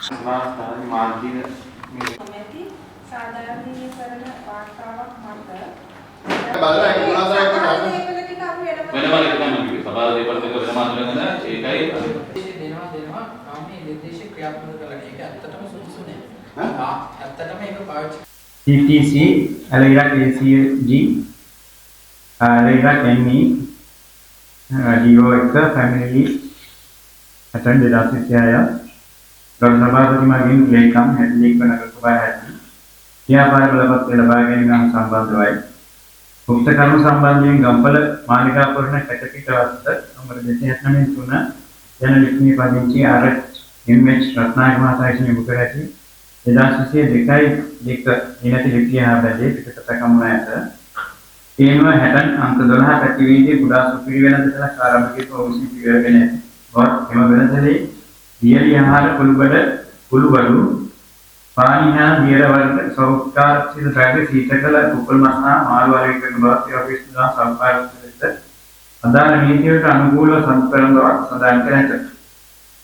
සභාස්ථානයේ මාධ්‍ය නොමැති සාධාරණීකරණ වාර්තාවක් මත බලලා ඒක මොනවද වෙනම වෙනම එක තමයි කිව්වේ. සභා දේපල දෙක වෙනම අඳුරගෙන ඒකයි දෙනවා දෙනවා මම මේ නිර්දේශ ක්‍රියාත්මක කරලා ඒක ඇත්තටම සුදුසු නෑ. ඇත්තටම ඒක පාවිච්චි CTC ඇලයිරක් ACG ඇලයිරක් NE DO 1 family ඇටන් 2026 ගරු සභාපති මගින් ලේකම් හැඩලීක් නගර සභා හැඩලි ව්‍යාපාර බලපත්‍රය ලබා ගැනීම හා සම්බන්ධවයි. උක්ත කරුණු සම්බන්ධයෙන් ගම්පල මාලිගාපුරණ කැටපිටවත්ත නම්බර 279 3 යන ලිපිණිය පදිංචි ආර් එම් එච් රත්නායක මහතා විසින් යොමු කර ඇති 2022 2 එනති ලිපිය හා බැඳී පිටපත කමුණ ඇත. ඒ අනුව හැටන් අංක 12 පැති වීදියේ කුඩා සුපිරි වෙළඳසැලක් ආරම්භ කිරීම ඔහු විසින් පියවරගෙන ඇති බවත් එම වෙළඳසැලේ දියලි ආහාර කුළුබඩු පානීය හා දියර වර්ග සෞඛ්‍යාරක්ෂිත ද්‍රව්‍ය සීතකල කුකුල් මස් හා මාළු අලෙවි කරන බවත් ඒවා පිළිබඳව සෞඛ්‍යාරක්ෂිත ලෙස අදාළ නීති වලට අනුකූලව සතු කරන බවත් සඳහන් කර ඇත.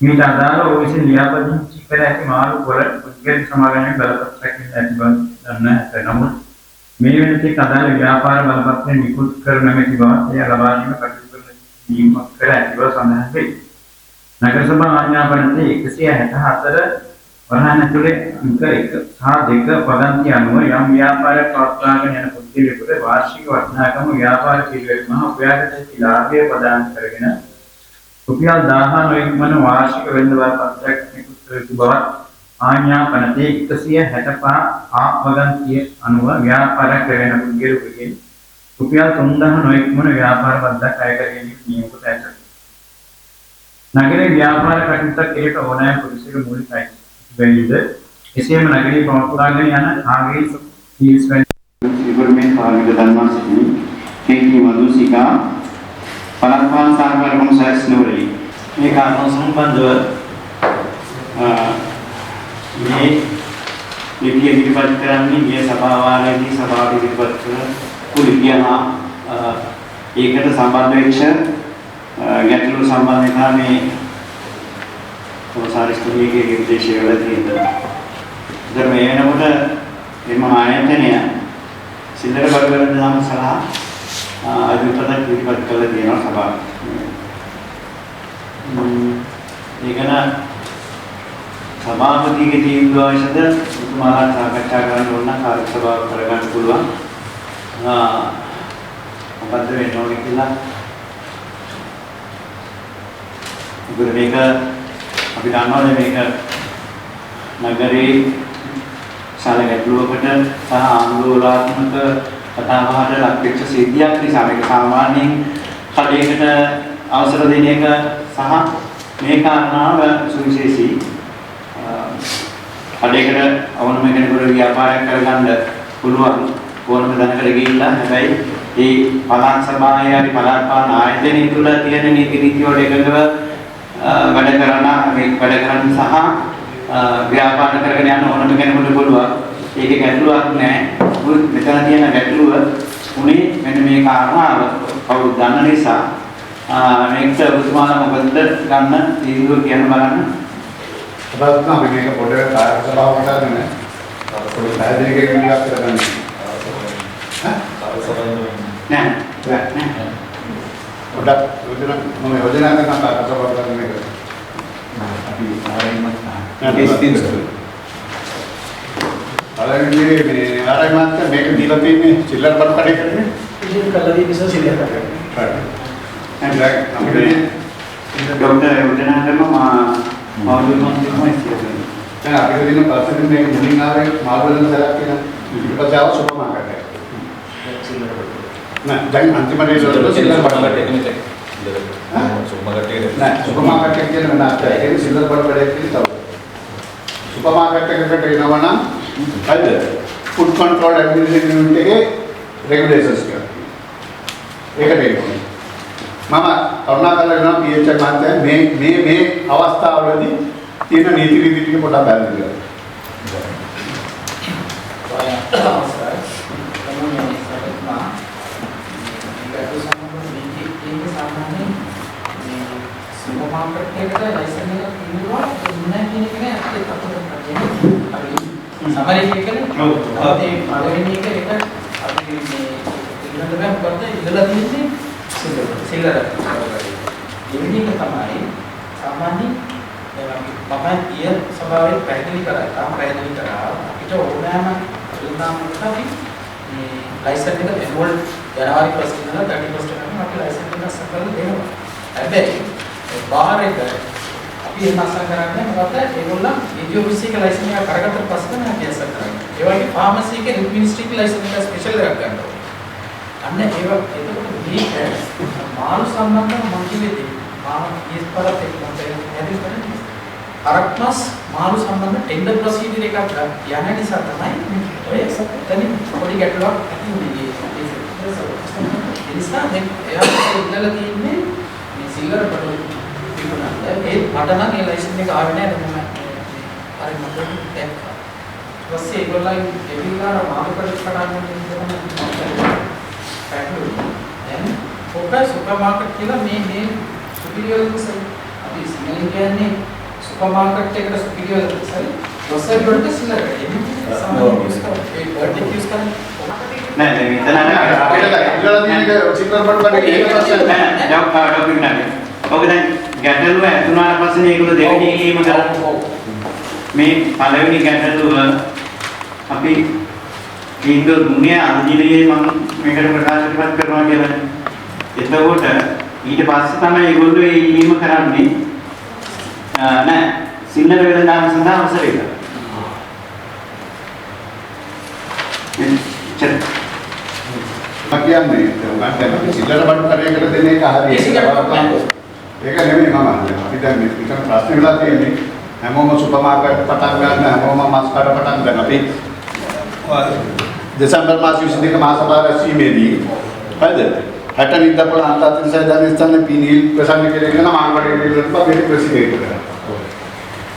මීට අදාළව ඔහු විසින් ලියාපදිංචි කර ඇති මාළු පොළ පුද්ගලික සමාගමේ බලපත්‍රයක් ඉල්ලා ඇති බව දන්වා ඇත. නමුත් මේ වෙන තෙක් අදාළ ව්‍යාපාර බලපත්‍රය නිකුත් කර නොමැති බවත් එය ලබා දීම කටයුතු කරන දීමක් කර ඇති බව සඳහන් වේ. නගර සභා ආඥාපනතේ 164 වරහන් ඇතුලේ අංක 1 සහ 2 පදන්ති අනුව යම් ව්‍යාපාරයක් පවත්වාගෙන යන පුද්ගලයෙකුට වාර්ෂික වටිනාකම ව්‍යාපාර පිළිවෙල මහ උපයාගත හැකි ලාභය ප්‍රදාන කරගෙන රුපියල් 1000 නොඉක්මන වාර්ෂික වෙළඳ බලපත්‍රයක් නිකුත් කළ යුතු බවත් ආඥාපනතේ 165 ආ වගන්තිය අනුව ව්‍යාපාරයක් කරගෙන පුද්ගලයෙකුගෙන් රුපියල් 3000 නොඉක්මන ව්‍යාපාර බද්දක් අය කර ගැනීම නියම කොට ඇත. නගරයේ ව්‍යාපාර කටයුත්තක් කිරීමට ඕනෑම පුරුෂයෙකු මූලික අයිතිය වෙයිද එසේම නගරයේ පවත්වාගෙන යන ආගේ හීල්ස් වැනි විවරණය කාර්මික දන්වා සිටින කේ.ටී. මధుසිකා පළාත් පාලන සහකාර කොමසාරිස් නුවරඑළිය. මේ කාරණා සම්බන්ධව මේ ලිපිය ඉදිරිපත් කරන්නේ ගිය සභා වාරයේදී සභාවට ඉදිරිපත් කරපු ලිපිය හා ඒකට සම්බන්ධ වෙච්ච ගැටලු සම්බන්ධ නිසා මේ කොමසාරිස්තුමියගේ නිර්දේශය වල තියෙනවා. ඉතින් මේ වෙනකොට එම ආයතනය සිල්ලර බඩු වෙළඳ සම සලහා අධිපතක් ඉදිරිපත් කරලා තියෙනවා සභාවට. ඒ ගැන සභාපතිගේ තීන්දුව අවශ්‍යද ඔබතුමාලා සාකච්ඡා කරන්න ඕන නම් කාර්ය සභාව කරගන්න පුළුවන්. මොකද්ද වෙන්න ඕනේ කියලා. මොකද මේක අපි දන්නවනේ මේක නගරේ ශාල ගැටලුවකට සහ ආందోලනාත්මක කතාබහට ලක් වෙච්ච සිද්ධියක් නිසා මේක සාමාන්‍යයෙන් කඩේකට අවසර දෙන එක සහ මේ කාරණාව සුවිශේෂී. කඩේකට ඕනම කෙනෙකුට ව්‍යාපාරයක් කරගන්න පුළුවන් ඕනම තැනකට ගිහිල්ලා. හැබැයි ඒ පළාත් සභාවේ හරි පළාත් පාලන ආයතනය තුල තියෙන නීති රීති වලට එකඟව වැඩ කරන මේ වැඩ කරන්න සහ ව්‍යාපාර කරගෙන යන ඕනම කෙනෙකුට පුළුවන්. ඒකේ ගැටලුවක් නෑ. මෙතන තියෙන ගැටලුව උනේ මෙන්න මේ කාරණාව කවුරුත් දන්න නිසා මේකට ඔබතුමාලා මොකද්ද ගන්න තීන්දුව කියන්න බලන්න. සභාපතිතුමා අපි මේක පොඩ්ඩක් කාර්ය සභාවට අරගෙන පොඩි පැහැදිලි කිරීමක් කරගන්න. නෑ නෑ නෑ. පොඩ්ඩක් යෝජනා මම යෝජනා කරනවා කාර්ය සභාවට ගන්න මේක. අපි ආරයිමත් පළවෙනි මේ ආරයි මහත්තයා මේක දීලා තියෙන්නේ චිල්ලර බඩු කඩේකටනේ. ඉතින් කළා දී නිසා සිල්ලර කඩේකට. හරි. දැන් අපිට ડોક્ટર යෝජනා කරනවා මෞලික මන්ත්‍රීතුමා ඉස්සරහ. දැන් අපිට තියෙන ප්‍රශ්නේ මේක මුලින් ආවේ මාළු වෙළඳ සැලක් කියලා. ඊට පස්සේ ආව සුපර් මාකට් එක. නෑ දැන් අන්තිමට ඒ සිල්ලර බඩු කඩේ. සුපර් මාකට් එකට නෑ සුපර් මාකට් එක කියන වෙන අර්ථයක්. ඒ කියන්නේ සිල්ලර බඩු කඩේ කියන තව. සුපර් මාකට් එකකට එනවා නම් හරිද? ෆුඩ් කන්ට්‍රෝල් ඇඩ්මිනිස්ට්‍රේෂන් යුනිට් එකේ රෙගියුලේෂන්ස් ටිකක් තියෙනවා. ඒකට එනවා. මම කරුණාකරලා කියනවා PHI මහත්තයා මේ මේ මේ අවස්ථාවලදී තියෙන නීති රීති ටික පොඩ්ඩක් බලන්න කියලා. අවසරයි. තමයි මේ සභාපතිතුමා මේ ගැටලු සම්බන්ධ මේකේ තියෙන සාමාන්‍යයෙන් මේ සුපර් මාකට් එකට ලයිසන් එකක් ඉල්ලුවා දුන්නේ කියන එක නෑ අපිට තත්ත්ව. සමරි එකනේ. ඔව්. ඒ පළවෙනි එක ඒක අපි මේ පිළිබඳ බෑ මොකද්ද ඉඳලා තියෙන්නේ සිල්ලර. දෙවෙනි එක තමයි සාමාන්‍ය දැන් අපි මම ඊය සභාවේ පැහැදිලි කරා තාම පැහැදිලි කරා අපිට ඕනෑම වෙළඳාමකට අපි මේ ලයිසන් එක ඇනුවල් ජනවාරි 1 ඉඳලා 31 වෙනකම් අපි ලයිසන් එක අස්සම් කරලා දෙනවා. හැබැයි බාර් එක අපි එහෙම අස්සම් කරන්නේ මොකද්ද? ඒගොල්ලන් DG office එක ලයිසන් එක කරගත්තට පස්සේ තමයි අපි අස්සම් කරන්නේ. ඒ වගේ ෆාමසි එකේ හෙල්ත් මිනිස්ට්‍රි එකේ ලයිසන් එක ස්පෙෂල් එකක් ගන්න ඕනේ. අන්න ඒවා එතකොට මේක මාළු සම්බන්ධව මං කිව්වේ මාළු ගියස් පාරත් එක්ක මං පැහැදිලි කරන්නේ. හරක් මස් මාළු සම්බන්ධ ටෙන්ඩර් ප්‍රොසීජර් එකක් යන නිසා තමයි ඔය එතනින් පොඩි ගැටලුවක් ඇති වුණේ. ඒ නිසා දැන් එයාට ඉල්ලලා තියෙන්නේ මේ සිල්ලර බඩු විකුණන්න. ඒ මට නම් ඒ ලයිසන් එක ආවේ නෑ මම හරි මට දැක්කා. ඊට පස්සේ ඒගොල්ලන් එවිලා අර මාළු කඩ පටන් ගන්න නිසා තමයි මම පැටලුනේ. දැන් ඔක සුපර් මාකට් කියලා මේ මේ සුපීරියර් සයි අපි සිංහලෙන් කියන්නේ සුපර් මාකට් එකට සුපීරියර් සයි ග්‍රොසරි වලට සිල්ලර කඩ. සාමාන්‍ය යූස් කරන්නේ ඒ වර්ඩ් එක යූස් කරන්නේ නෑ දැන් මෙතන අපිට ඉල්ලලා තියෙන එක සිල්ලර බඩු කඩේ ඒක ප්‍රශ්නයක් නෑ නෑ ඩොක්ටර් නෑ. ඔක දැන් ගැටලුව ඇති වුණාට පස්සේ මේගොල්ලෝ දෙවෙනි ඉල්ලීම කරන්නේ. මේ පළවෙනි ගැටලුව අපි තීන්දුව දුන්නේ අද දිනේ මම මේකට ප්‍රකාශ කරනවා කියලා. එතකොට ඊට පස්සේ තමයි ඒගොල්ලෝ ඒ ඉල්ලීම කරන්නේ. නෑ සිල්ලර වෙළඳාම සඳහා අවසර එක. මම කියන්නේ උගන් දැන් අපි සිල්ලර බඩු කඩේකට දෙන එක හරි ඒක නෙමෙයි මම අහන්නේ. අපි දැන් මේ නිකන් ප්‍රශ්න වෙලා තියෙන්නේ හැමෝම සුපර් මාකට් පටන් ගන්න හැමෝම මස් කඩ පටන් ගන්න. අපි දෙසැම්බර් මාස 22 මහා සභා රැස්වීමේදී හරිද 60 නිද්දපොළ අන්තර්ජාතික සහාය ස්ථානයේ පීනිල් ප්‍රසන්න කියලා කියන මානවකඩේ ඉල්ලලා මේක ප්‍රසිද්ධ කරා.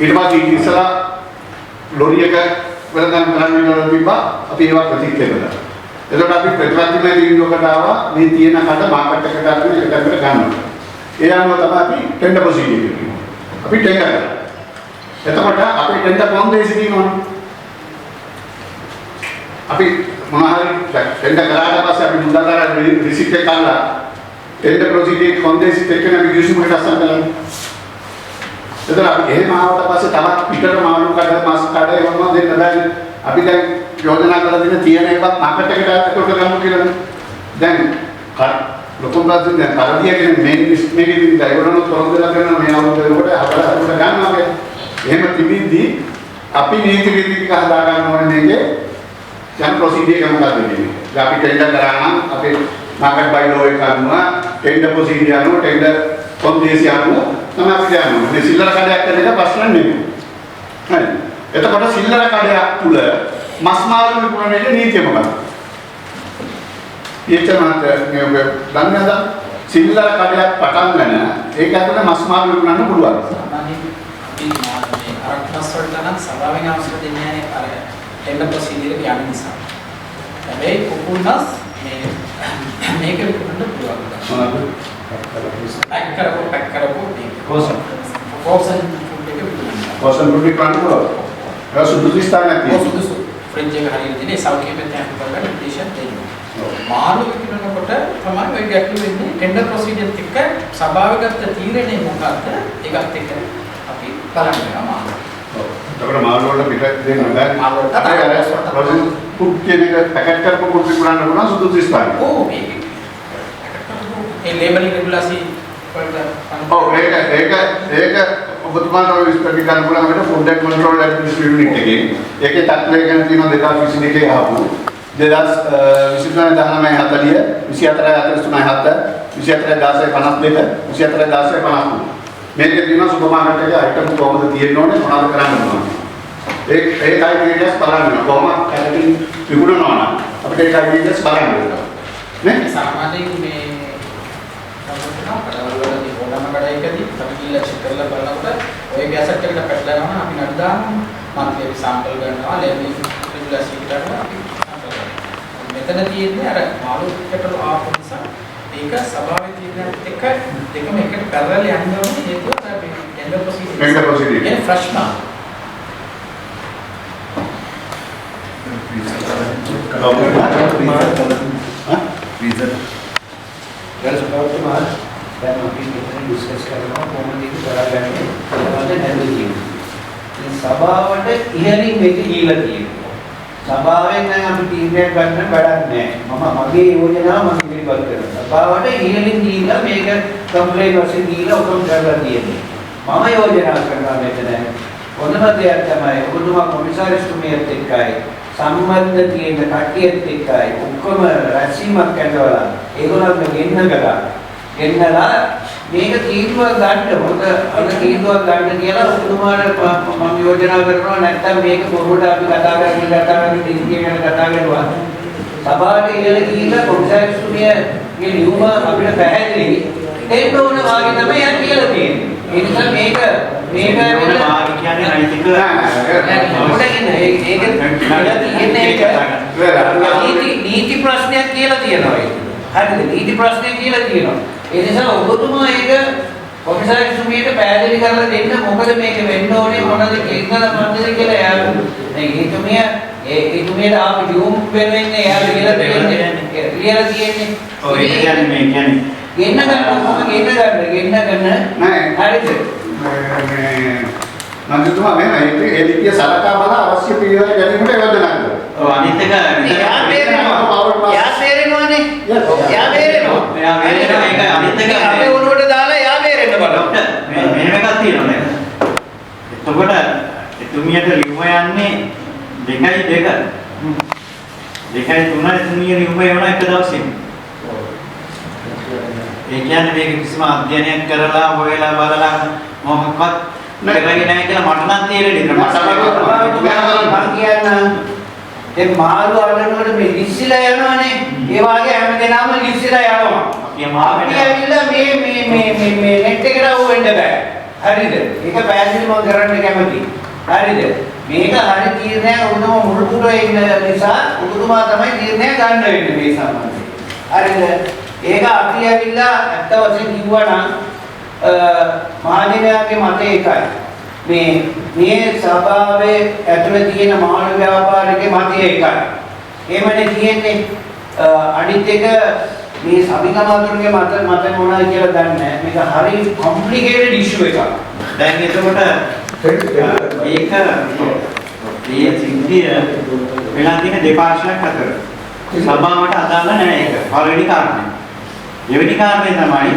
ඊට පස්සේ ඊට ඉස්සලා ලොරි එක වෙළඳාම් කරන්න ඉල්ලලා තිබ්බා. අපි ඒවා ප්‍රතික්ෂේප කළා. එතකොට අපි ප්‍රතිපත්තිමය තීන්දුවකට ආවා මේ තියෙන කඩ මාකට් එකට අරගෙන එක තැනකට ගන්නවා. ඒ අනුව තමයි අපි ටෙන්ඩර් ප්‍රොසීජර් එක කරන්නේ. අපි ටෙන්ඩර් කරා. එතකොට අපේ ටෙන්ඩර් කොන්දේසි තියෙනවනේ. අපි මොන හරි ටෙන්ඩර් කරාට පස්සේ අපි මුදල් අරන් රිසිට් එක අරලා ටෙන්ඩර් ප්‍රොසීජර් එක කොන්දේසි එක්කන අපි ගිවිසුමකට අත්සන් කරන්නේ. එතකොට අපි එහෙම ආවට පස්සේ තවත් පිටට මාළු කඩ මස් කඩ ඒවා මොනවද දෙන්න බෑනේ. අපි දැන් යෝජනා කරලා දෙන තියෙන ඒවත් මාකට් එකට ඇතුළට ගමු කියලානේ. දැන් ලොකුම ප්‍රශ්නේ දැන් කරදිය කියන්නේ මේන් මේකෙදි දැන් ඒගොල්ලෝ පොරොන්දු වෙලා කරන මේ අවුරුද්ද වෙනකොට හතර හතරට ගන්නවා කියලා. එහෙම තිබිද්දි අපි නීති රීති ටික හදා ගන්න ඕනේ මේකේ යන ප්‍රොසීජර් එක මොකද්ද කියන්නේ. දැන් අපි ටෙන්ඩර් කරා නම් අපේ මාකට් බයි ලෝ එක අනුව ටෙන්ඩර් ප්‍රොසීජර් අනුව ටෙන්ඩර් කොන්දේසි අනුව තමයි අපි යන්නේ. මේ සිල්ලර කඩයක් කරන එක ප්‍රශ්න නෙමෙයි. හරි. එතකොට සිල්ලර කඩයක් තුල මස් මාළු විකුණන එක නීතිය මොකක්ද? ඊට මත මේ ඔබ දන්නේ නැද්ද? සිල්ලර කඩයක් පටන් ගන්න ඒක ඇතුලේ මස් මාළු විකුණන්න පුළුවන්. සාමාන්‍යයෙන් අපි මේ අරක් මස් වලට නම් සභාවෙන් අවසර දෙන්නේ නැහැ අර ටෙන්ඩර් ප්‍රොසීජර් එක යන නිසා. හැබැයි කුකුල් මස් මේ මේක විකුණන්න පුළුවන්. මොනවද? පැක් කරපුව පැක් කරපුව මේක. කෝසන්. කෝසන් ෆුඩ් එක විකුණන්න. කෝසන් ෆුඩ් විකුණන්න පුළුවන්. ඒක සුදුසු ස්ථානයක් ඔව් තියෙනවා. සුදුසු. ෆ්‍රිජ් එක හරියට තියෙන ඒ සෞඛ්‍ය පැත්තෙන් අපි බලලා නිර්දේශන දෙනවා. මාළු විකුණනකොට තමයි ඔය ගැටලු වෙන්නේ ටෙන්ඩර් ප්‍රොසීජර් එක්ක සභාව ගත්ත තීරණය මොකක්ද ඒකත් එක්ක අපි බලන්න වෙනවා මාළු. ඔව්. එතකොට මාළු වලට පිට දෙන්න බෑ. මාළු වලට අර ප්‍රොසෙස් ෆුඩ් කියන එක පැකට් කරපු ෆුඩ් විකුණන්න පුළුවන් සුදුසු ස්ථානයක්. ඔව් මේක පැකට් කරපු ඒ ලේබලින් රෙගුලාසි වලට ඔව් ඒක ඒක ඒක ඔබතුමාට ඔය විස්තර ටික ගන්න පුළුවන් අපිට food and control administration unit එකේ. ඒකේ තත්ත්වය ගැන තියෙනවා 2022 ආපු 2023 19 40 24 43 7 24 16 52 24 16 53 මේකේ තියෙනවා සුපර් මාකට් එකේ අයිටම් කොහොමද තියෙන්න ඕනේ මොනවද කරන්න ඕනේ. ඒ ඒ ක්‍රයිටීරියාස් බලන්න වෙනවා. කොහොම කැටරින් විකුණනවා නම් අපිට ඒ ක්‍රයිටීරියාස් බලන්න වෙනවා. නේ? සාමාන්‍යයෙන් මේ සම්පූර්ණ කඩවල වලදී ඕනම කඩයකදී අපි ගිහිල්ලා චෙක් කරලා බලනකොට ඔය ගැසට් එකට පැටලෙනවා නම් අපි නඩු දානවා. මන්ත්ලි අපි සාම්පල් ගන්නවා ලේබලින් රෙගුලාසි එකට අනුව අපි සාම්පල් ගන්නවා. මෙතන තියෙන්නේ අර මාළු කැටලු ආපු නිසා ඒක සභාවේ තීරණයත් එක්ක දෙකම එකට පැරලල් යන්න ඕනේ හේතුව අර මේ ටෙන්ඩර් ප්‍රොසීජර්. Tender procedure. කියන්නේ ෆ්‍රෙෂ් මාළු. ගරු දැන් අපි මෙතන ඩිස්කස් කරනවා කොහොමද ඒක කරගන්නේ කොහොමද නැද්ද කියන්නේ. ඉතින් සභාවට ඉහළින් මේක දීලා තියෙනවා. සභාවෙන් නම් අපි තීරණයක් ගන්න වැඩක් නෑ. මම මගේ යෝජනාව මම ඉදිරිපත් කරනවා. සභාවට ඉහළින් දීලා මේක කම්ප්ලේන් වශයෙන් දීලා ඔක්කොම කරලා තියෙන්නේ. මම යෝජනා කරනවා මෙතන හොඳම දෙයක් තමයි ඔබතුමා කොමිසාරිස්තුමියත් එක්කයි සම්බන්ධ තියෙන කට්ටියත් එක්කයි ඔක්කොම රැස්වීමක් කරනවා. ඒගොල්ලන්ව ගෙන්න කරා. ගෙන්නලා මේක තීන්දුවක් ගන්න හොඳ අර තීන්දුවක් ගන්න කියලා ඔබතුමාට මම යෝජනා කරනවා. නැත්තම් මේක බොරුවට අපි කතා කරගෙන කතා කරගෙන තීන්දුව ගැන කතා කරනවා. සභාවට ඉහළ ගිහිල්ලා කොමිසාරිස්තුමියගේ ලියුම අපිට පැහැදිලි දෙන්න ඕන වාගේ තමයි යන් කියලා තියෙන්නේ. ඒ නිසා මේක මේක වාගේ කියන්නේ නෛතික නෑ. ඒක තියෙන්නේ ඒක නීති ප්‍රශ්නයක් කියලා තියෙනවා. ඒක හරිද? නීති ප්‍රශ්නයක් කියලා තියෙනවා. ඒ නිසා ඔබතුමා ඒක කොමිසාරිස්තුමියට පැහැදිලි කරලා දෙන්න මොකද මේක වෙන්න ඕනේ මොනද කියනද මන්දද කියලා. එයා දැන් ඒතුමිය ඒතුමියට ආපු ලියුම් වෙනුවෙන් එයා ලියලා තියෙන්නේ ලියලා තියෙන්නේ. ඔව් ඒ කියන්නේ මේ කියන්නේ ගෙන්න ගන්න ඔක්කොම ගෙන්න ගන්න ගෙන්න ගන්න නෑ. හරිද? මේ මන්ත්‍රීතුමා මෙහෙම ඒ ලිපිය සලකා බලා අවශ්‍ය පියවර ගැනීමට යෝජනා කරනවා. ඔව් අනිත් එක එයා තේරෙනවා. එයා තේරෙනවනේ. එයා තේරෙනවා. එයා තේරෙනවා. ඒක අනිත් එක අපේ ඔළුවට දාලා එයා තේරෙන්න බලන්න. ඩොක්ටර් මේ මෙහෙම එකක් තියෙනවා නේද? එතකොට එතුමියට ලියුම යන්නේ 2යි 2. 2යි 3යි එතුමිය ලියුම එවන එක දවසෙම. ඒ කියන්නේ මේක කිසිම අධ්‍යයනයක් කරලා හොයලා බලලා මොකක්වත් කරගෙන නැහැ කියලා මට නම් තේරෙන්නේ නැහැ. මම කියන්න දැන් මාළු අල්ලනකොට මේ ලිස්සිලා යනවනේ. ඒ වගේ හැම දෙනාම ලිස්සිලා යනවා. අපි ඇවිල්ලා මේ මේ මේ මේ මේ නෙට් එකට අහු වෙන්න බෑ. හරිද? ඒක පැහැදිලි මම කරන්න කැමතියි. හරිද? මේක හරි තීරණයක් ඔබතුමා මුල් පුටුවේ ඉන්න නිසා ඔබතුමා තමයි තීරණය ගන්න වෙන්නේ මේ සම්බන්ධයෙන්. හරිද? ඒක අපි ඇවිල්ලා ඇත්ත වශයෙන් කිව්වා නම් මහජනයාගේ මතය එකයි. මේ මේ සභාවේ ඇතුළේ තියෙන මාළු ව්‍යාපාරිකගේ මතය එකයි. එහෙමනේ තියෙන්නේ. අනිත් එක මේ සභිකමාතුන්ගේ මත මත මොනවද කියලා දන්නේ නැහැ. මේක හරි කොම්ප්ලිකේටඩ් ඉෂුව එකක්. දැන් එතකොට ඒක මේ සිද්ධිය වෙලා තියෙන දෙපාර්ශ්වයක් අතර සභාවට අදාළ නෑ ඒක. පළවෙනි කාරණය. දෙවෙනි කාරණය තමයි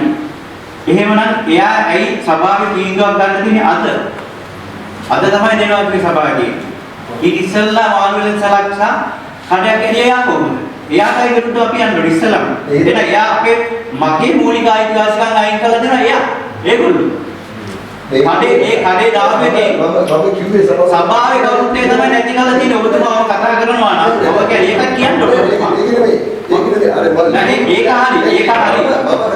එහෙමනම් එයා ඇයි සභාවේ තීන්දුවක් ගන්න තියෙන්නේ අද? අද තමයි දෙනවා කිව්වේ සභාවේ තීන්දුව. ඊට ඉස්සෙල්ලා මාළු වෙලෙන් සලක්ෂා කඩයක් ඇරියා එයා කොහොමද? එයාටයි විරුද්ධව අපි යන්න ඕනේ ඉස්සෙල්ලාම. එහෙනම් එයා අපේ මගේ මූලික අයිතිවාසිකම් අයින් කරලා දෙනවා එයා. ඒගොල්ලෝ. කඩේ ඒ කඩේ දාපු එකේ මම කිව්වේ සභාවේ ගෞරවය තමයි නැති කරලා තියෙන්නේ. ඔබතුමාව කතා කරනවා නම් ඔබ කියන්නේ ඒකත් කියන්න ඕනේ. ඒක නෙමෙයි. ඒක නෙමෙයි. අර නෑ ඒක හරි. ඒක හරි.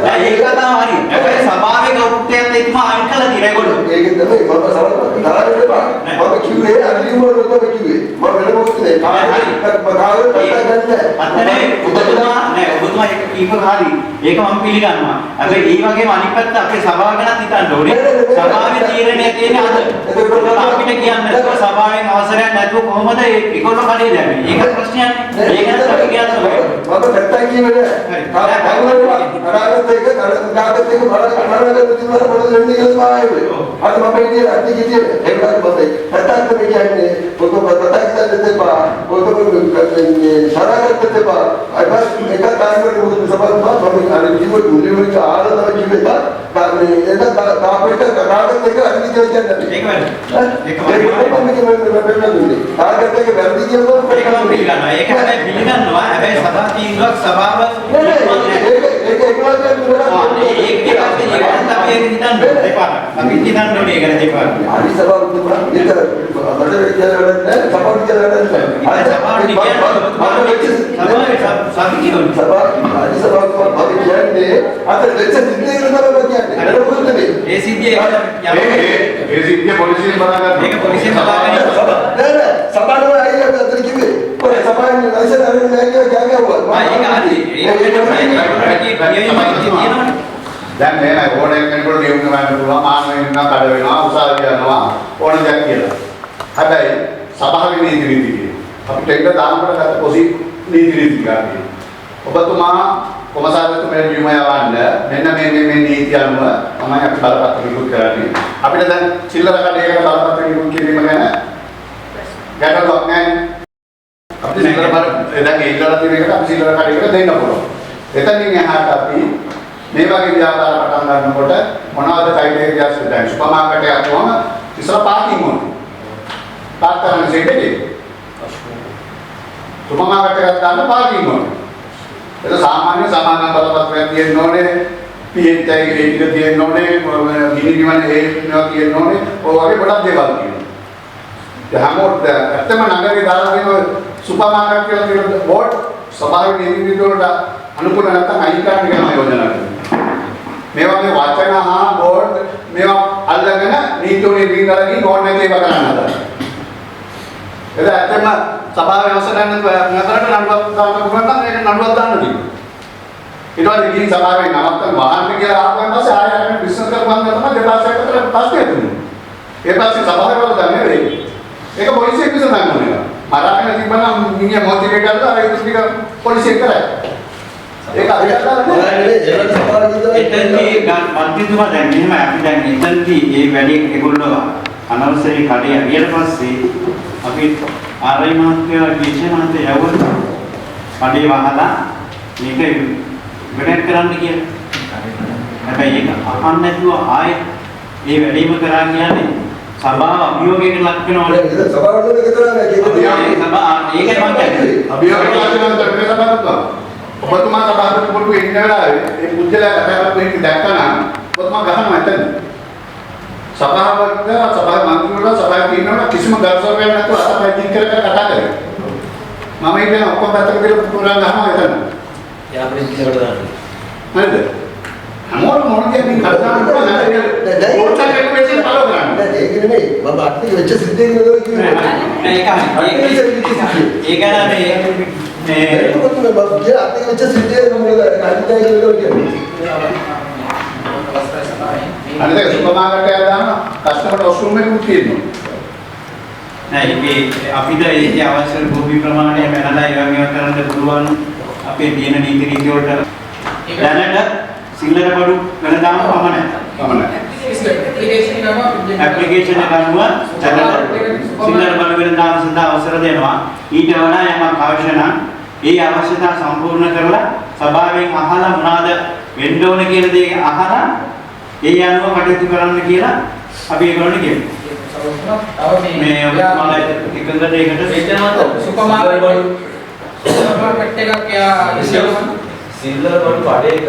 නෑ ඒක තමයි හරි. හැබැයි සභාවේ ගෞරවයත් එතුමා අයින් කරලා තියෙනවා ඒගොල්ලෝ. ඒක තමයි මම සමහරවිට තරහ වෙන්න එපා. මම කිව්වේ අර ලියුම වල තමයි කිව්වේ. මම වෙන මොකක්ද නේ. කාගේ කතා ගන්න නෑ. ඔබතුමා නෑ ඔබතුමා ඒක කීප හරි. ඒක මම පිළිගන්නවා. හැබැයි ඒ වගේම අනිත් පැත්ත අපේ සභාව ගැනත් හිතන්න ඕනේ. සභාවේ තීරණය තියෙන්නේ අද. අපිට කියන්න නැතුව සභාවෙන් අවසරයක් නැතුව කොහොමද ඒගොල්ලෝ කඩේ දැම්මේ? ඒක ප්‍රශ්නයක් නේ. ඒක ගැන අපි කියන්න බෑ. මම නැත්තම් කිව්වේ නෑ. අනාගත එක අනාගත එක බලන්න තිබුණා මොකද වෙන්නේ කියලා තමයි ආවේ. අද මම හිටියේ අද හිටියේ ඒක තමයි නැත්තම් තමයි කියන්නේ පොත පතක් ගන්න දෙපා පොත මේ සරාගත දෙපා අය බස් එක තායිමකට මොකද සභාව මම අර කිව්වේ මුලින්ම ආර තමයි කිව්වේ මේ ඒක තාපේට අනාගත එක අනිත් කියලා කියන්නේ. ඒක වැරදි. ඒක මම කියන්නේ අනාගත එක වැරදි කියලා මම ඒක මම පිළිගන්නවා. ඒක හැබැයි පිළිගන්නවා. හැබැයි සභා තීන්දුවක් සභාව ඒක ඒක ඒක ඒක අපි ඒක හිතන්න දෙපාරක්. අපි හිතන්න ඕනේ ඒක දෙපාරක්. හරි සභාව ඒක මට කියලා වැඩක් නෑ. සභාවට කියලා වැඩක් නෑ. අර සභාවට කියන්නේ සභාවේ සභි සභාව හරි සභාව මම කියන්නේ අර වෙච්ච සිද්ධිය කියලා තමයි මම කියන්නේ. වෙන මොකද නෙමෙයි. ඒ සිද්ධිය ඒ සිද්ධිය පොලිසියෙන් බලා ගන්න. ඒක පොලිසියෙන් බලා ගන්න. නෑ නෑ සභාවම අයියා අතන කිව්වේ. ඔය සභාවෙන් ලයිසන් අරගෙන නෑ කියලා ගෑ ගැහුවා. ඒක හරි. ඒක කියවීමක් දැන් මෙහෙමයි ඕන කෙනෙකුට ලියුම් ගන්න පුළුවන් මානව හිමිකම් කඩ වෙනවා උසාවි යනවා ඕන දෙයක් කියලා. හැබැයි සභාවේ නීති රීති කියනවා. අපි ටෙන්ඩර් දානකොට ගත්ත පොසි නීති රීති ටිකක් තියෙනවා. ඔබතුමා කොමසාරිස්තුමා ලියුම යවන්න මෙන්න මේ මේ මේ නීති අනුව තමයි අපි බලපත්‍ර නිකුත් කරන්නේ. අපිට දැන් චිල්ලර කඩේකට බලපත්‍ර නිකුත් කිරීම ගැන ගැටලුවක් නැහැ. අපි සිල්ලර බල දැන් ඒ ඉල්ලලා තියෙන එකට අපි සිල්ලර කඩේකට දෙන්න පුළුවන්. එතනින් එහාට අපි මේ වගේ ව්‍යාපාර පටන් ගන්නකොට මොනවද ක්‍රයිටීරියාස් දැන් සුපර් මාකට් එකක් වුණාම ඉස්සර පාකින් ඕනේ. පාක් කරන්න සෙට් එකේ. සුපර් මාකට් එකක් දාන්න පාකින් ඕනේ. ඒක සාමාන්‍ය සමාගම් බලපත්‍රයක් තියෙන්න ඕනේ. PHI ඒ ටික තියෙන්න ඕනේ. ගිනි නිවන ඒ මේවා තියෙන්න ඕනේ. ඔය වගේ ගොඩක් දේවල් තියෙනවා. දැන් හැමෝටම ඇත්තම නගරේ දාලා තියෙන සුපර් මාකට් කියලා තියෙන බෝඩ් සභාවේ නීති රීති වලට අනුකූල නැත්නම් අයින් කරන්න කියලා මම යෝජනා කරනවා. මේ වගේ වචන හා බෝඩ් මේවා අල්ලගෙන නීති වලින් රිංගලා ගිහින් ඕන නැති ඒවා කරන්න හදනවා. ඒක ඇත්තම සභාවේ අවසර නැතුව නතරට නඩුවක් දාන්න පුළුවන් නම් ඒක නඩුවක් දාන්න තියෙනවා. ඊට පස්සේ ගිහින් සභාවේ නවත්තන වහන්න කියලා ආපුවන් පස්සේ ආයෙ අරගෙන බිස්නස් කරපුවාම තමයි දෙපාර්ශ්වයක් අතර ප්‍රශ්නයක් ඇති වෙන්නේ. ඒ පස්සේ සභාවේ වල දන්නේ නෙවෙයි. ඒක පොලිසිය විසඳන්න ඕනේ. මරාගෙන තිබ්බනම් මිනිහා මොහොත එක ගාලා අර ඒක ටික පොලිසිය කරයි. ඒක අපිට අදාළ නෑ. එතනදී මන්ත්‍රීතුමා දැන් මෙහෙමයි අපි දැන් එතනදී මේ වැඩේ ඒගොල්ලෝ අනවසරේ කඩේ ගියට පස්සේ අපි ආරයි මහත්තයා විජය මහත්තයා යවුවා කඩේ වහලා මේක වැඩක් කරන්න කියලා. හැබැයි ඒක අහන්න නැතුව ආයෙත් මේ වැඩේම කරා කියන්නේ සභාව අභියෝගයකට ලක් වෙනවනේ. ඒක සභාවට මේක කරන්නේ නැහැ. ඒක මං කියන්නේ. අභියෝගයට ලක් වෙනවද මේ සභාවතුමා? ඔබතුමා සභාපති පොඩ්ඩු ඉන්න වෙලාවේ ඒ පුජ්‍යලයා කතා කරපු එක දැක්කනම් ඔබතුමා ගහනවා එතන. සභාවට සභාවේ මන්ත්‍රීවරුන් සභාවේ තියෙනවා කිසිම ගරුසරුවක් නැතුව අතපය දික් කර කර කතා කරේ. මම ඉතින් ඔක්කොම පැත්තක තියලා පුරා ගහනවා එතන. යාපනයේ ඉන්නකොට දාන්න. හරිද? හැමෝටම මොන දෙයක් කතා කරන්න දැන් රූල්ස් ඇන්ඩ් රෙගියුලේෂන් ෆලෝ කරන්න. නෑ ඒක නෙමෙයි. මම අත්තික වෙච්ච සිද්ධිය නෙමෙයි කිව්වේ. නෑ ඒක හරි. ඒක නෑ මේ ඒක මම කිය අත්තික වෙච්ච සිද්ධිය මම අනිත් අය කියලා කියන්නේ. අනිත් එක සුපර් මාකට් එකක් දාන කස්ටමර් වොෂ්රූම් එකකුත් තියෙනවා. නෑ ඒකේ අපිට ඒකේ අවශ්‍ය භූමි ප්‍රමාණය මැනලා ඒ වගේම කරන්න පුළුවන් අපේ තියෙන නීති රීති වලට දැනට සිල්ලර බඩු වෙනදාම පමණයි. පමණයි. ඇප්ලිකේෂන් එක අනුව දැනට සිල්ලර බඩු වෙනදාම සඳහා අවසර දෙනවා. ඊට වඩා යමක් අවශ්‍ය නම් ඒ අවශ්‍යතා සම්පූර්ණ කරලා සභාවෙන් අහලා මොනවාද වෙන්න ඕන කියන දේ අහලා ඒ අනුව කටයුතු කරන්න කියලා අපි ඒගොල්ලන්ට කියනවා. මේ ඔබතුමාලා එකඟද ඒකට? සුපර් මාකට් එකක් යා සිල්ලර බඩු කඩේක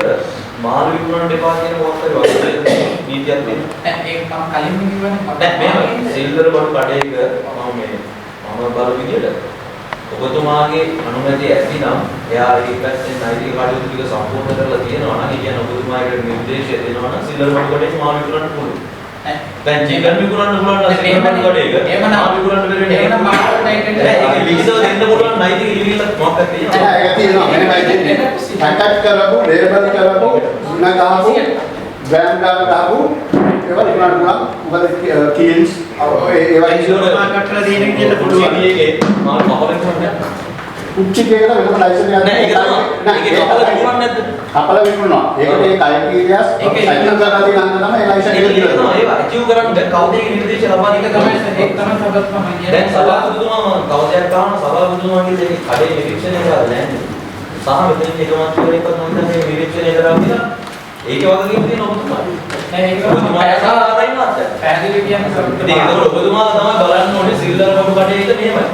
මාළු විකුණන්න එපා කියන මොකක් හරි වගේ නීතියක් තියෙනවා. නෑ ඒක මම කලින්ම කිව්වනේ. නෑ මෙහෙම සිල්ලර බඩු කඩේක මම බලු විදියට ඔබතුමාගේ අනුමැතිය ඇති නම් එයා ඒ පැත්තෙන් නෛතික කටයුතු ටික සම්පූර්ණ කරලා තියෙනවා නම් ඒ කියන්නේ ඔබතුමා ඒකට නිර්දේශය දෙනවා නම් සිල්ලර බඩු කඩේක මාළු විකුණන්න පුළුවන්. දැන් චිකන් විකුණන්න පුළුවන් නම් සිල්ලර බඩු කඩේක මාළු විකුණන්න බැරි වෙන්නේ. එහෙනම් මාළු නෑ ඒක ලිඛිතව දෙන්න පුළුවන් නෛතික ලිවිල්ල මොකක්ද තියෙනවා. නෑ ඒක තියෙනවා. මෙහෙමයි දෙන්නේ. පැකට් කරපු, ලේබල් කරපු, ගුණ ගහපු, බ්‍රෑන්ඩ් ගහපු ඒවා විකුණන්න පුළුවන්. මොකද කීල්ස් ඒ වගේ සුපර් මාකට් වල තියෙන විදිහට පුළුවන්. ඒකේ මාළු කපලා විකුණන්න නෑ. කුච්චි එකකට වෙනම ලයිසන් එකක් නෑ ඒක තමයි. නෑ ඒක කපලා විකුණන්න නැද්ද? කපලා විකුණනවා. ඒකට ඒ ක්‍රයිටීරියාස් ඒක ඇතුල් කරලා තියෙන අන්න තමයි ඒ ලයිසන් එක ඒක දීලා තමයි ඒවා ඇචීව් කරන්න දැන් කවුද ඒක නිර්දේශ ලබා ඒක දෙන්නේ? තමයි ඒක තමයි සභාපතිතුමා මම කියන්නේ. දැන් සභාපතිතුමා තව දෙයක් අහනවා සභාපතිතුමා කියන්නේ ඒක කඩේ නිරීක්ෂණය කරලා නැහැ. සහ මෙතන එක මන්ත්‍රීවරයෙක්වත් මම හිතන්නේ නිරීක්ෂණය කරා කියලා ඒකේ වගකීම තියෙන ඔබතුමාට. නෑ ඒක ඔබතුමා සහ ආරයි මහත්තයා. පැහැදිලි කියන්නේ ඉතින් ඒකවල ඔබතුමාලා තමයි බලන්න ඕනේ සිල්ලර බඩු කඩේක මෙහෙමයි.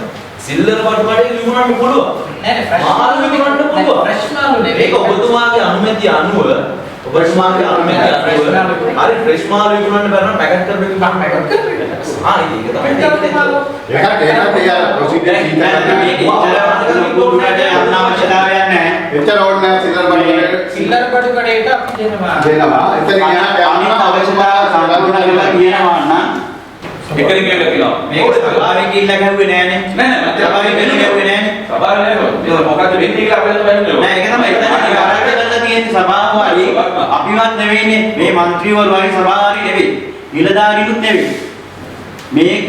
සිල්ලර බඩු කඩේක විකුණන්න පුළුවන්. නෑ නෑ ෆ්‍රෙෂ් මාළු විකුණන්න පුළුවන්. ෆ්‍රෙෂ් මාළු නෙවෙයි. ඒක ඔබතුමාගේ අනුමැතිය අනුව ඔබතුමාගේ අනුමැතිය අනුව හරි ෆ්‍රෙෂ් මාළු විකුණන්න බැරි නම් පැකට් කරලා විකුණන්න. පැකට් කරලා ආ ඉතින් ඒක තමයි. පැකට් කරලා මාළු. ඒකත් ඒකත් ඒ අර ප්‍රොසීජර් මේක ඉතල ලොකු දුරට යන්න අවශ්‍යතාවයක් නැහැ. එච්චර ඕනේ නෑ සිල්ලර බඩු කඩේකට සිල්ලර බඩු කඩේට අපි දෙනවා. දෙනවා. එතන එහාට අනිත් අවශ්‍යතාව සම්පූර්ණ කරලා තියෙනවා නම් එක ලිපියක් තියෙනවා. මේක සභාවෙන් ගිහිල්ලා ගැහුවේ නෑනේ. නෑ නෑ සභාවෙන් ගිහිල්ලා ගැහුවේ නෑනේ. සභාවේ නෑ මේක මොකද්ද වෙන්නේ කියලා අපිට බලන්න ඕනේ. නෑ ඒක තමයි එතන වරද කරලා තියෙන්නේ සභාව හරි අපිවත් නෙවෙයිනේ මේ මන්ත්‍රීවරු හරි සභාව හරි නෙවෙයි නිලධාරීනුත් නෙවෙයි. මේක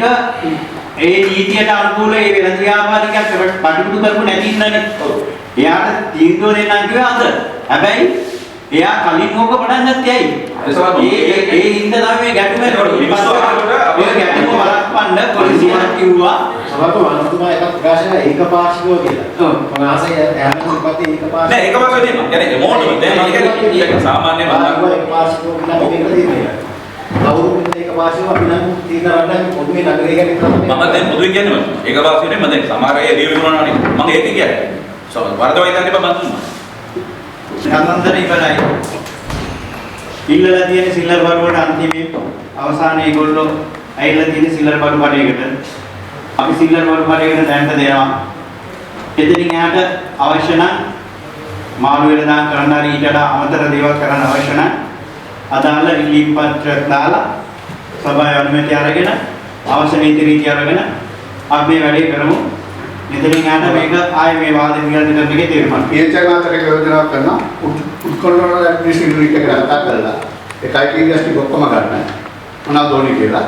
ඒ නීතියට අනුකූලව ඒ වෙළඳ ව්‍යාපාරිකයා කටයුතු කරපු නැති ඉන්නනේ. එයාට තීන්දුව දෙන්නම් කිව්වේ අද. හැබැයි එයා කලින් ඕක පටන් ගත්තේ ඇයි? ඒ හින්දා තමයි මේ ගැටුම එන්නේ. මේ ගැටුම වළක්වන්න පොලිසියට කිව්වා. සභාපති මන්ත්‍රීතුමා එකක් ප්‍රකාශ කළා ඒකපාර්ශ්වව කියලා. ඔව් මම ආසයි හැම මොකක්ද ඒකපාර්ශ්ව නෑ ඒකපාර්ශ්ව නෙමෙයි. يعني මොනවද දැන් මම කියන්නේ සාමාන්‍ය මම ඒකපාර්ශ්වව කියලා මේක තියෙනවා. කවුරු මෙතන ඒකපාර්ශ්වව අපි නම් තීරණ ගන්න පොදුවේ නගරය ගැන විතරක් මම දැන් පොදුවේ කියන්නේ මම ඒකපාර්ශ්ව නෙමෙයි. මම දැන් සමහර අය එළිය විකුණනවානේ. මම ඒක කියන්නේ. වරදවා හිතන්න එපා මම දුන්නා. කතන්දර ඉවරයි. ඉල්ලලා තියෙන සිල්ලර බඩු වලට අන්තිමේ අවසානයේ ඒගොල්ලෝ ඇවිල්ලා තියෙන සිල්ලර බඩු කඩේකට අපි සිල්ලර බඩු කඩේකට දැනට දෙනවා. එතනින් එහාට අවශ්‍ය නම් මාළු වෙළඳාම් කරන්න හරි ඊට වඩා අමතර දේවල් කරන්න අවශ්‍ය නම් අදාළ ඉල්ලීම් පත්‍රයක් දාලා සභාවේ අනුමැතිය අරගෙන අවශ්‍ය නීති රීති අරගෙන අපි මේ වැඩේ කරමු. මෙතනින් එහාට මේක ආයේ මේ වාද විවාද කරන එකේ තේරුමක්. පියචනාතරේ යෝජනාවක් කරනවා උත්කල්වල ඇඩ්මිනිස්ට්‍රේටිව් යුනිට් එකට කතා කරලා ඒ ක්‍රයිටීරියාස් ටික ඔක්කොම ගන්න මොනවද ඕනේ කියලා.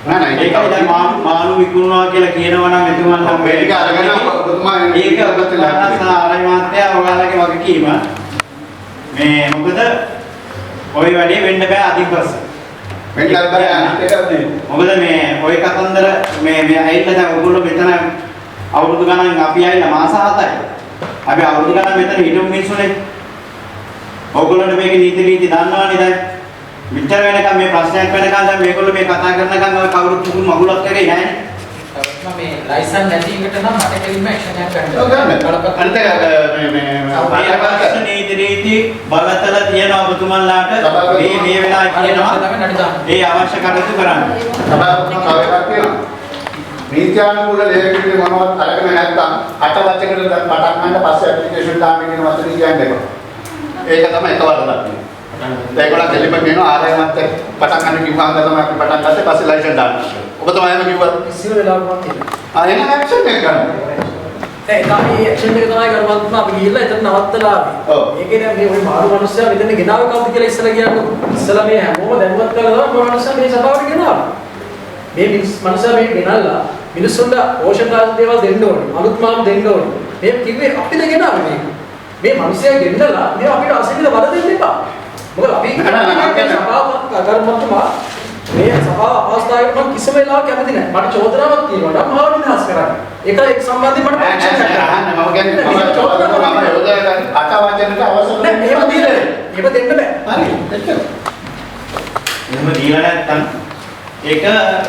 නෑ නෑ ඒකයි දැන් මාළු විකුණනවා කියලා කියනවා නම් එතුමන් නම් මේ ටික අරගෙන ඔබතුමා ඒක ඔබතුමා ආරයි මහත්තයා ඔයාලගේ වගකීම. මේ මොකද ඔය වැඩේ වෙන්න බෑ අදින් පස්සේ. වෙන්නත් බෑ අනිත් එක නේ. මොකද මේ ඔය කතන්දර මේ මේ ඇවිල්ලා දැන් ඔයගොල්ලෝ මෙතන අවුරුදු ගණන් අපි ඇවිල්ලා මාස 7යි. අපි අවුරුදු ගණන් මෙතන හිටපු මිනිස්සුනේ. ඔයගොල්ලන්ට මේකේ නීති රීති දන්නවනේ දැන්. මෙච්චර වෙනකම් මේ ප්‍රශ්නයක් වෙනකම් දැන් මේගොල්ලෝ මේ කතා කරනකම් ඔය කවුරුත් මුකුත් මගුලක් කරේ නෑනේ. මම මේ ලයිසන් නැති එකට නම් මට කෙලින්ම ඇක්ෂන් එකක් ගන්න. ඔව් ගන්න. අනිත් එක මේ මේ මේ අවශ්‍ය නීති රීති බලතල තියෙන ඔබතුමන්ලාට මේ මේ වෙලාවේ කියනවා ඒ අවශ්‍ය කටයුතු කරන්න. සභාපතිතුමා තව එකක් කියනවා. නීත්‍යානුකූල ලේඛනයේ මොනවත් අරගෙන නැත්තම් අට වචනකට දැන් පටන් ගන්න පස්සේ ඇප්ලිකේෂන් දාන්න කියන වචනේ කියන්න එපා. ඒක තමයි එක වරදක් තියෙන්නේ. දැන් ඒගොල්ලන් දෙලිම කියනවා ආරය මත් පටන් ගන්න කිව්වහම තමයි අපි පටන් ගත්තේ පස්සේ ලයිසන් දාන්න. ඔබ තමයි එහෙම කිව්වත් කිසිම වෙලාවක මම කියන්නේ. ආ එහෙනම් ඇක්ෂන් එක ගන්න. දැන් ඒක අපි ඇක්ෂන් එක තමයි කරවත්ම අපි ගිහිල්ලා එතන නවත්තලා ආවේ. ඔව්. ඒකේ දැන් මේ ඔය මාරු මනුස්සයා මෙතන ගෙනාවේ කවුද කියලා ඉස්සලා කියන්නකො. ඉස්සලා මේ හැමෝම දැනුවත් කරලා තමයි මේ මනුස්සයා මේ සභාවට ගෙනාවේ. මේ මනුස්සයා මේ ගෙනල්ලා මිනිස්සුන්ට ඕෂන් රාජ දේවල් දෙන්න ඕනේ. අලුත් මාම් දෙන්න ඕනේ. මේ කිව්වේ අපිට ගෙනාවේ මේක. මේ මනුස්සයා ගෙන්නලා මේ අපිට අසිරිද වද දෙන්න එපා. මොකද අපි සභාව ගරුමතුමා මේ සභාව අපහසුතාවයට මම කිසිම වෙලාවක කැමති නෑ. මට චෝදනාවක් තියෙනවා නම් මාව නිදහස් කරන්න. ඒක එක් සම්බන්ධයෙන් මට පරීක්ෂා කරන්න. මම කියන්නේ මම චෝදනාවක් මම යෝජනා කරන්නේ අට වචනට අවසර නෑ. එහෙම දීලා නෑ. එහෙම දෙන්න බෑ. හරි එච්චර. එහෙම දීලා නැත්තම් ඒක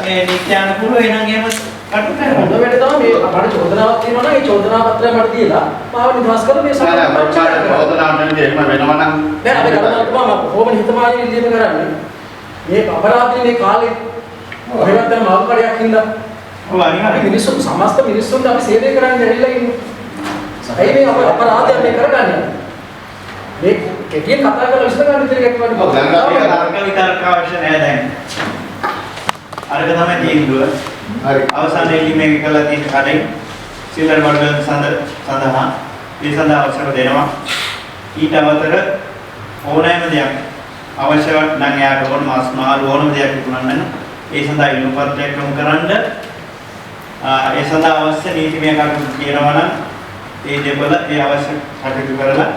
මේ නීත්‍යානුකූලව එහෙනම් එහෙම කටයුතු කරන්න. හොඳ වැඩ තමයි මේ මට චෝදනාවක් තියෙනවා නම් ඒ චෝදනා පත්‍රය මට දීලා මාව නිදහස් කරලා මේ සභාව නෑ නෑ චෝදනාවක් නෙමෙයි එහෙම වෙනවා නම් නෑ අපි ගරුමතුමා මම කොහොම නිහතමානී ඉල්ලීම කරන්නේ මේ අපරාධනේ මේ කාලේ ඔහෙවත් දැන් මාළු කඩයක් හින්දා ඔව් අනිවාර්යයෙන් මිනිස්සු සමස්ත මිනිස්සුන්ට අපි සේවය කරන්න ඇවිල්ලා ඉන්නේ. ඇයි මේ අපරාධය මේ කරගන්නේ? මේ කෙටියෙන් කතා කරලා විසඳ ගන්න විතර එකක් වගේ. ඔව් දැන් අපි තර්ක විතර්ක අවශ්‍ය නෑ දැන්. අරක තමයි තීන්දුව. හරි. අවසානයේ ඉල්ලීම එක කළා තියෙන කඩෙන් සිල්ලර බඩු සඳහා ඒ සඳහා අවසර දෙනවා. ඊට අමතර ඕනෑම දෙයක් අවශ්‍ය නම් එයාට ඕන මාස් මාළු ඕනම දෙයක් විකුණන්න නම් ඒ සඳහා ඉල්ලුම් පත්‍රයක් යොමු කරන්න. ඒ සඳහා අවශ්‍ය නීතිමය කටයුතු කියනවා නම් ඒ දෙපළ ඒ අවශ්‍ය කටයුතු කරලා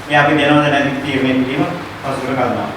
මේ අපි දෙනවද නැද්ද තීරණය කිරීම පසුකට කරනවා.